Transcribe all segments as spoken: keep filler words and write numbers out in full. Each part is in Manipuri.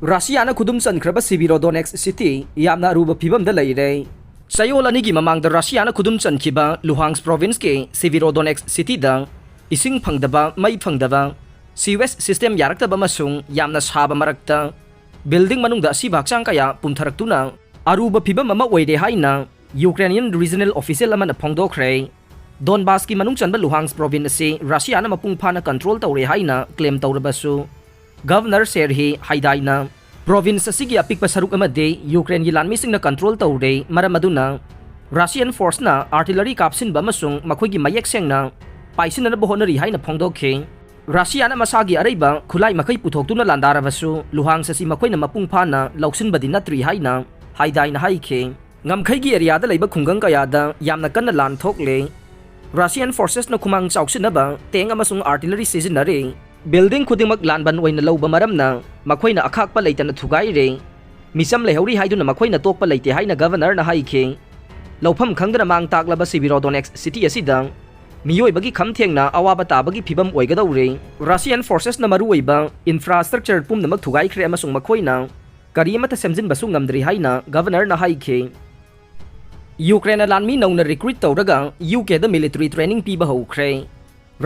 ꯔꯁꯤꯌꯥꯅ ꯈꯨꯗꯨꯝ ꯆꯟꯈ꯭ꯔꯕ ꯁꯤꯕꯤꯔꯣꯗꯣꯅꯦꯛꯁ ꯁꯤꯇꯤ ꯌꯥꯝꯅ ꯑꯔꯨꯕ ꯐꯤꯕꯝꯗ ꯂꯩꯔꯦ꯫ ꯆꯌꯣꯜ ꯑꯅꯤꯒꯤ ꯃꯃꯥꯡꯗ ꯔꯁꯤꯌꯥꯅ ꯈꯨꯗꯨꯝ ꯆꯟꯈꯤꯕ ꯂꯨꯍꯥꯟꯁ ꯄ꯭ꯔꯣꯚꯤꯟꯁꯀꯤ ꯁꯤꯕꯤꯔꯣꯗꯣꯅꯦꯛꯁ ꯁꯤꯇꯤꯗ ꯏꯁꯤꯡ ꯐꯪꯗꯕ, ꯃꯩ ꯐꯪꯗꯕ, ꯁꯤꯋꯦꯖ ꯁꯤꯁꯇꯦꯝ ꯌꯥꯔꯛꯇꯕ ꯑꯃꯁꯨꯡ ꯌꯥꯝꯅ ꯁꯥꯕ ꯃꯔꯛꯇ ꯕꯤꯜꯗꯤꯡ ꯃꯅꯨꯡꯗ ꯑꯁꯤꯕ ꯍꯛꯆꯥꯡ ꯀꯌꯥ ꯄꯨꯝꯊꯔꯛꯇꯨꯅ ꯑꯔꯨꯕ ꯐꯤꯕꯝ ꯑꯃ ꯑꯣꯏꯔꯦ ꯍꯥꯏꯅ ꯌꯨꯀ꯭ꯔꯦꯅꯤꯌꯟ ꯔꯤꯖꯅꯦꯜ ꯑꯣꯐꯤꯁꯤꯌꯦꯜ ꯑꯃꯅ ꯐꯣꯡꯗꯣꯛꯈ꯭ꯔꯦ꯫ ꯗꯣꯟꯕꯥꯁꯀꯤ ꯃꯅꯨꯡ ꯆꯟꯕ ꯂꯨꯍꯥꯟꯁ ꯄ꯭ꯔꯣꯚꯤꯟꯁ ꯑꯁꯤ ꯔꯁꯤꯌꯥꯅ ꯃꯄꯨꯡ ꯐꯥꯅ ꯀꯟꯇ꯭ꯔꯣꯜ ꯇꯧꯔꯦ ꯍꯥꯏꯅ ꯀ꯭ꯂꯦꯝ ꯇꯧꯔꯕꯁꯨ, ꯒꯚꯔꯅꯔ ꯁꯦꯔꯍꯤ ꯍꯥꯏꯗꯥꯏꯅ ꯄ꯭ꯔꯣꯚꯤꯟꯁ ꯑꯁꯤꯒꯤ ꯑꯄꯤꯛꯄ ꯁꯔꯨꯛ ꯑꯃꯗꯤ ꯌꯨꯀ꯭ꯔꯦꯟꯒꯤ ꯂꯥꯟꯃꯤꯁꯤꯡꯅ ꯀꯟꯇ꯭ꯔꯣꯜ ꯇꯧꯔꯦ, ꯃꯔꯝ ꯑꯗꯨꯅ ꯔꯁꯤꯌꯟ ꯐꯣꯔꯁꯅ ꯑꯥꯔꯇꯤꯂꯔꯤ ꯀꯥꯞꯁꯤꯟꯕ ꯑꯃꯁꯨꯡ ꯃꯈꯣꯏꯒꯤ ꯃꯌꯦꯛ ꯁꯦꯡꯅ ꯄꯥꯏꯁꯤꯟꯅꯅꯕ ꯍꯣꯠꯅꯔꯤ ꯍꯥꯏꯅ ꯐꯣꯡꯗꯣꯛꯈꯤ꯫ ꯔꯁꯤꯌꯥꯅ ꯃꯁꯥꯒꯤ ꯑꯔꯩꯕ ꯈꯨꯠꯂꯥꯏ ꯃꯈꯩ ꯄꯨꯊꯣꯛꯇꯨꯅ ꯂꯥꯟꯗꯥꯔꯕꯁꯨ, ꯂꯨꯍꯥꯟꯁ ꯑꯁꯤ ꯃꯈꯣꯏꯅ ꯃꯄꯨꯡ ꯐꯥꯅ ꯂꯧꯁꯤꯟꯕꯗꯤ ꯅꯠꯇ꯭ꯔꯤ ꯍꯥꯏꯅ ꯍꯥꯏꯗꯥꯏꯅ ꯍꯥꯏꯈꯤ꯫ ꯉꯝꯈꯩꯒꯤ ꯑꯦꯔꯤꯌꯥꯗ ꯂꯩꯕ ꯈꯨꯡꯒꯪ ꯀꯌꯥꯗ ꯌꯥꯝꯅ ꯀꯟꯅ ꯂꯥꯟ ꯊꯣꯛꯂꯦ꯫ ꯔꯁꯤꯌꯟ ꯐꯣꯔꯁꯦꯁꯅ ꯈꯨꯃꯥꯡ ꯆꯥꯎꯁꯤꯟꯅꯕ ꯇꯦꯡ ꯑꯃꯁꯨꯡ ꯑꯥꯔꯇꯤꯂꯔꯤ ꯁꯤꯖꯤꯟꯅꯔꯤ꯫ ꯕꯤꯜꯗꯤꯡ ꯈꯨꯗꯤꯡꯃꯛ ꯂꯥꯟꯕꯟ ꯑꯣꯏꯅ ꯂꯧꯕ ꯃꯔꯝꯅ ꯃꯈꯣꯏꯅ ꯑꯈꯥꯛꯄ ꯂꯩꯇꯅ ꯊꯨꯒꯥꯏꯔꯦ꯫ ꯃꯤꯆꯝ ꯂꯩꯍꯧꯔꯤ ꯍꯥꯏꯗꯨꯅ ꯃꯈꯣꯏꯅ ꯇꯣꯛꯄ ꯂꯩꯇꯦ ꯍꯥꯏꯅ ꯒꯚꯔꯅꯔꯅ ꯍꯥꯏꯈꯤ꯫ ꯂꯧꯐꯝ ꯈꯪꯗꯅ ꯃꯥꯡ ꯇꯥꯛꯂꯕ ꯁꯤꯕꯤꯔꯣꯗꯣꯅꯦꯛꯁ ꯁꯤꯇꯤ ꯑꯁꯤꯗ ꯃꯤꯑꯣꯏꯕꯒꯤ ꯈꯝ ꯊꯦꯡꯅ ꯑꯋꯥꯕ ꯇꯥꯕꯒꯤ ꯐꯤꯕꯝ ꯑꯣꯏꯒꯗꯧꯔꯦ꯫ ꯔꯁꯤꯌꯟ ꯐꯣꯔꯁꯦꯁꯅ ꯃꯔꯨꯑꯣꯏꯕ ꯏꯟꯐ꯭ꯔꯥꯁ꯭ꯇ꯭ꯔꯛꯆꯔ ꯄꯨꯝꯅꯃꯛ ꯊꯨꯒꯥꯏꯈ꯭ꯔꯦ ꯑꯃꯁꯨꯡ ꯃꯈꯣꯏꯅ ꯀꯔꯤ ꯑꯃꯠꯇ ꯁꯦꯝꯖꯤꯟꯕꯁꯨ ꯉꯝꯗ꯭ꯔꯤ ꯍꯥꯏꯅ ꯒꯚꯔꯅꯔꯅ ꯍꯥꯏꯈꯤ꯫ ꯌꯨꯀ꯭ꯔꯦꯟꯅ ꯂꯥꯟꯃꯤ ꯅꯧꯅ ꯔꯤꯀ꯭ꯔꯨꯏꯠ ꯇꯧꯔꯒ ꯌꯨ ꯀꯦꯗ ꯃꯤꯂꯤꯇꯔꯤ ꯇ꯭ꯔꯦꯅꯤꯡ ꯄꯤꯕ ꯍꯧꯈ꯭ꯔꯦ꯫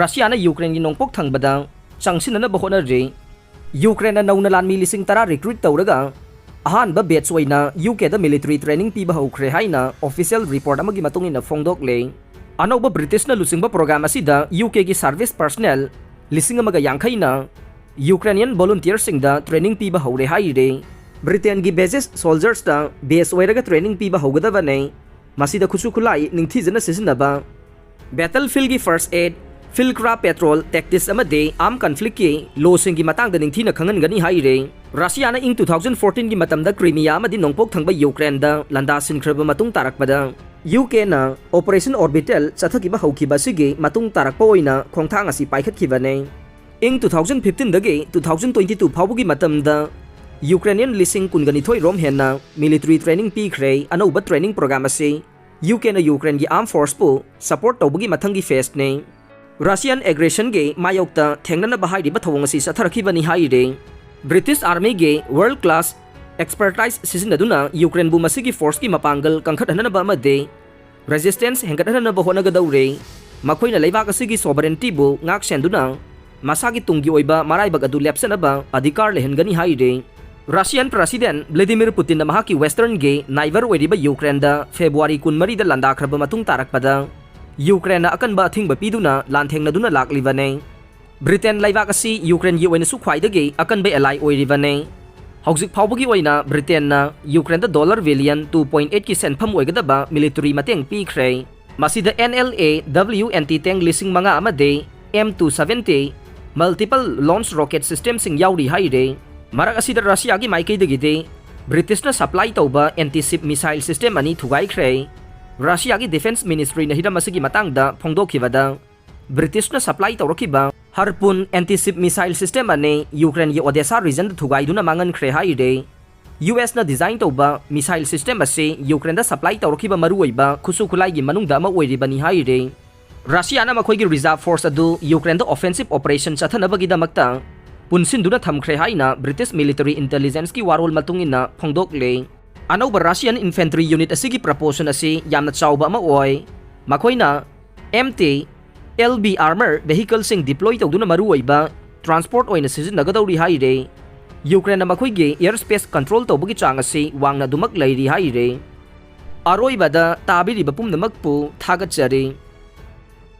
ꯔꯁꯤꯌꯥꯅ ꯌꯨꯀ꯭ꯔꯦꯟꯒꯤ ꯅꯣꯡꯄꯣꯛ ꯊꯪꯕꯗ ꯆꯪꯁꯤꯟꯅꯅꯕ ꯍꯣꯠꯅꯔꯤ꯫ ꯌꯨꯀ꯭ꯔꯦꯟꯅ ꯅꯧꯅ ꯂꯥꯟꯃꯤ ꯂꯤꯁꯤꯡ ꯇꯔꯥ ꯔꯤꯀ꯭ꯔꯨꯏꯠ ꯇꯧꯔꯒ ꯑꯍꯥꯟꯕ ꯕꯦꯠꯆ ꯑꯣꯏꯅ ꯌꯨ ꯀꯦꯗ ꯃꯤꯂꯤꯇꯔꯤ ꯇ꯭ꯔꯦꯅꯤꯡ ꯄꯤꯕ ꯍꯧꯈ꯭ꯔꯦ ꯍꯥꯏꯅ ꯑꯣꯐꯤꯁꯤꯌꯦꯜ ꯔꯤꯄꯣꯔꯠ ꯑꯃꯒꯤ ꯃꯇꯨꯡ ꯏꯟꯅ ꯐꯣꯡꯗꯣꯛꯂꯦ꯫ ꯑꯅꯧꯕ ꯕ꯭ꯔꯤꯇꯤꯁꯅ ꯂꯨꯆꯤꯡꯕ ꯄ꯭ꯔꯣꯒ꯭ꯔꯥꯝ ꯑꯁꯤꯗ ꯌꯨ ꯀꯦꯒꯤ ꯁꯥꯔꯚꯤꯁ ꯄꯔꯁꯅꯦꯜ ꯂꯤꯁꯤꯡ ꯑꯃꯒ ꯌꯥꯡꯈꯩꯅ ꯌꯨꯀ꯭ꯔꯦꯅꯤꯌꯟ ꯚꯣꯂꯨꯟꯇꯤꯌꯔꯁꯤꯡꯗ ꯇ꯭ꯔꯦꯅꯤꯡ ꯄꯤꯕ ꯍꯧꯔꯦ ꯍꯥꯏꯔꯦ꯫ ꯕ꯭ꯔꯤꯇꯦꯟꯒꯤ ꯕꯦꯖꯦꯁ ꯁꯣꯜꯖꯔꯁꯇ ꯕꯦꯁ ꯑꯣꯏꯔꯒ ꯇ꯭ꯔꯦꯅꯤꯡ ꯄꯤꯕ ꯍꯧꯒꯗꯕꯅꯦ꯫ ꯃꯁꯤꯗ ꯈꯨꯠꯁꯨ ꯈꯨꯠꯂꯥꯏ ꯅꯤꯡꯊꯤꯖꯅ ꯁꯤꯖꯤꯟꯅꯕ, ꯕꯦꯇꯜꯐꯤꯜꯒꯤ first aid, fieldcraft patrol tactics ꯑꯃꯗꯤ ꯑꯥꯔꯝ ꯀꯟꯐ꯭ꯂꯤꯛꯀꯤ ꯂꯣꯁꯤꯡꯒꯤ ꯃꯇꯥꯡꯗ ꯅꯤꯡꯊꯤꯅ ꯈꯪꯍꯟꯒꯅꯤ ꯍꯥꯏꯔꯦ꯫ ꯔꯁꯤꯌꯥꯅ ꯏꯪ ꯇꯨ ꯊꯥꯎꯖꯟ ꯐꯣꯔꯇꯤꯟꯒꯤ ꯃꯇꯝꯗ ꯀ꯭ꯔꯤꯃꯤꯌꯥ ꯑꯃꯗꯤ ꯅꯣꯡꯄꯣꯛ ꯊꯪꯕ ꯌꯨꯀ꯭ꯔꯦꯟꯗ ꯂꯥꯟꯗꯥꯁꯤꯟꯈ꯭ꯔꯕ ꯃꯇꯨꯡ ꯇꯥꯔꯛꯄꯗ, ꯌꯨ ꯀꯦꯅ ꯑꯣꯄꯔꯦꯁꯟ ꯑꯣꯔꯕꯤꯇꯦꯜ ꯆꯠꯊꯈꯤꯕ ꯍꯧꯈꯤꯕ ꯑꯁꯤꯒꯤ ꯃꯇꯨꯡ ꯇꯥꯔꯛꯄ ꯑꯣꯏꯅ ꯈꯣꯡꯊꯥꯡ ꯑꯁꯤ ꯄꯥꯏꯈꯠꯈꯤꯕꯅꯤ꯫ ꯏꯪ ꯇꯨ ꯊꯥꯎꯖꯟ ꯐꯤꯐꯇꯤꯟꯗꯒꯤ ꯇꯨ ꯊꯥꯎꯖꯟ ꯇ꯭ꯋꯦꯟꯇꯤ ꯇꯨ ꯐꯥꯎꯕꯒꯤ ꯃꯇꯝꯗ ꯌꯨꯀ꯭ꯔꯦꯅꯤꯌꯟ ꯂꯤꯁꯤꯡ ꯀꯨꯟꯒ ꯅꯤꯊꯣꯏ ꯔꯣꯝ ꯍꯦꯟꯅ ꯃꯤꯂꯤꯇꯔꯤ ꯇ꯭ꯔꯦꯅꯤꯡ ꯄꯤꯈ꯭ꯔꯦ꯫ ꯑꯅꯧꯕ ꯇ꯭ꯔꯦꯅꯤꯡ ꯄ꯭ꯔꯣꯒ꯭ꯔꯥꯝ ꯑꯁꯤ ꯌꯨ ꯀꯦꯅ ꯌꯨꯀ꯭ꯔꯦꯟꯒꯤ ꯑꯥꯔꯝ ꯐꯣꯔꯁꯄꯨ ꯁꯄꯣꯔꯠ ꯇꯧꯕꯒꯤ ꯃꯊꯪꯒꯤ ꯐꯦꯁꯅꯤ꯫ ꯔꯁꯤꯌꯟ ꯑꯦꯒ꯭ꯔꯦꯁꯟꯒꯤ ꯃꯥꯌꯣꯛꯇ ꯊꯦꯡꯅꯅꯕ ꯍꯥꯏꯔꯤꯕ ꯊꯧꯑꯣꯡ ꯑꯁꯤ ꯆꯠꯊꯔꯛꯈꯤꯕꯅꯤ ꯍꯥꯏꯔꯤ꯫ British Armyꯒꯤ world class expertise ꯁꯤꯖꯤꯟꯅꯗꯨꯅ Ukraineꯕꯨ ꯃꯁꯤꯒꯤ forceꯀꯤ ꯃꯄꯥꯡꯒꯜ ꯀꯟꯈꯠꯍꯟꯅꯕ ꯑꯃꯗꯤ resistance ꯍꯦꯟꯒꯠꯍꯟꯅꯕ ꯍꯣꯠꯅꯒꯗꯧꯔꯦ꯫ ꯃꯈꯣꯏꯅ ꯂꯩꯕꯥꯛ ꯑꯁꯤꯒꯤ sovereigntyꯕꯨ ꯉꯥꯛ ꯁꯦꯟꯗꯨꯅ ꯃꯁꯥꯒꯤ ꯇꯨꯡꯒꯤ ꯑꯣꯏꯕ ꯃꯔꯥꯏꯕꯛ ꯑꯗꯨ ꯂꯦꯞꯆꯅꯕ ꯑꯙꯤꯀꯥꯔ ꯂꯩꯍꯟꯒꯅꯤ ꯍꯥꯏꯔꯤ꯫ Russian President Vladimir Putinꯅ ꯃꯍꯥꯛꯀꯤ westernꯒꯤ neighbor ꯑꯣꯏꯔꯤꯕ Ukraineꯗ February ꯀꯨꯟꯃꯔꯤꯗ ꯂꯥꯟꯗꯥꯈ꯭ꯔꯕ ꯃꯇꯨꯡ ꯇꯥꯔꯛꯄꯗ Ukraineꯅ ꯑꯀꯟꯕ ꯑꯊꯤꯡꯕ ꯄꯤꯗꯨꯅ ꯂꯥꯟꯊꯦꯡꯅꯗꯨꯅ ꯂꯥꯛꯂꯤꯕꯅꯤ꯫ Britainꯒꯤ ꯂꯩꯕꯥꯛ ꯑꯁꯤ Ukraineꯒꯤ ꯑꯣꯏꯅꯁꯨ ꯈ꯭ꯋꯥꯏꯗꯒꯤ ꯑꯀꯟꯕ ally ꯑꯣꯏꯔꯤꯕꯅꯤ꯫ ꯍꯧꯖꯤꯛ ꯐꯥꯎꯕꯒꯤ ꯑꯣꯏꯅ Britainꯅ Ukraineꯗ dollar billion two point eight ꯀꯤ ꯁꯦꯟꯐꯝ ꯑꯣꯏꯒꯗꯕ military ꯃꯇꯦꯡ ꯄꯤꯈ꯭ꯔꯦ꯫ ꯃꯁꯤꯗ N L A W anti-tank ꯂꯤꯁꯤꯡ ꯃꯉꯥ ꯑꯃꯗꯤ M two seventy multiple launch rocket systemꯁꯤꯡ ꯌꯥꯎꯔꯤ ꯍꯥꯏꯔꯦ꯫ ꯃꯔꯛ ꯑꯁꯤꯗ Russiaꯒꯤ ꯃꯥꯏꯀꯩꯗꯒꯤꯗꯤ Britishꯅ supply ꯇꯧꯕ anti-ship missile system ꯑꯅꯤ ꯊꯨꯒꯥꯏꯈ꯭ꯔꯦ꯫ Russiaꯒꯤ Defense Ministryꯅ ꯍꯤꯔꯝ ꯑꯁꯤꯒꯤ ꯃꯇꯥꯡꯗ ꯐꯣꯡꯗꯣꯛꯈꯤꯕꯗ, Britishꯅ supply ꯇꯧꯔꯛꯈꯤꯕ Harpoon anti-ship missile system ꯑꯅꯤ Ukraineꯒꯤ Odessa regionꯗ ꯊꯨꯒꯥꯏꯗꯨꯅ ꯃꯥꯡꯍꯟꯈ꯭ꯔꯦ ꯍꯥꯏꯔꯦ꯫ USꯅ design ꯇꯧꯕ missile system ꯑꯁꯤ Ukraineꯗ supply ꯇꯧꯔꯛꯈꯤꯕ ꯃꯔꯨꯑꯣꯏꯕ ꯈꯨꯠꯁꯨ ꯈꯨꯠꯂꯥꯏꯒꯤ ꯃꯅꯨꯡꯗ ꯑꯃ ꯑꯣꯏꯔꯤꯕꯅꯤ ꯍꯥꯏꯔꯦ꯫ Russiaꯅ ꯃꯈꯣꯏꯒꯤ reserve force ꯑꯗꯨ Ukraineꯗ offensive operation ꯆꯠꯊꯅꯕꯒꯤꯗꯃꯛꯇ ꯄꯨꯟꯁꯤꯟꯗꯨꯅ ꯊꯝꯈ꯭ꯔꯦ ꯍꯥꯏꯅ British military intelligenceꯀꯤ ꯋꯥꯔꯣꯜ ꯃꯇꯨꯡ ꯏꯟꯅ ꯐꯣꯡꯗꯣꯛꯂꯦ꯫ ꯑꯅꯧꯕ Russian infantry unit ꯑꯁꯤꯒꯤ proportion ꯑꯁꯤ ꯌꯥꯝꯅ ꯆꯥꯎꯕ ꯑꯃ ꯑꯣꯏ꯫ ꯃꯈꯣꯏꯅ M T L B armor vehicleꯁꯤꯡ deploy ꯇꯧꯗꯨꯅ ꯃꯔꯨꯑꯣꯏꯕ transport ꯑꯣꯏꯅ ꯁꯤꯖꯤꯟꯅꯒꯗꯧꯔꯤ ꯍꯥꯏꯔꯦ꯫ Ukraineꯅ ꯃꯈꯣꯏꯒꯤ air space control ꯇꯧꯕꯒꯤ ꯆꯥꯡ ꯑꯁꯤ ꯋꯥꯡꯅ ꯑꯗꯨꯃꯛ ꯂꯩꯔꯤ ꯍꯥꯏꯔꯦ꯫ ꯑꯔꯣꯏꯕꯗ ꯇꯥꯕꯤꯔꯤꯕ ꯄꯨꯝꯅꯃꯛꯄꯨ ꯊꯥꯒꯠꯆꯔꯤ꯫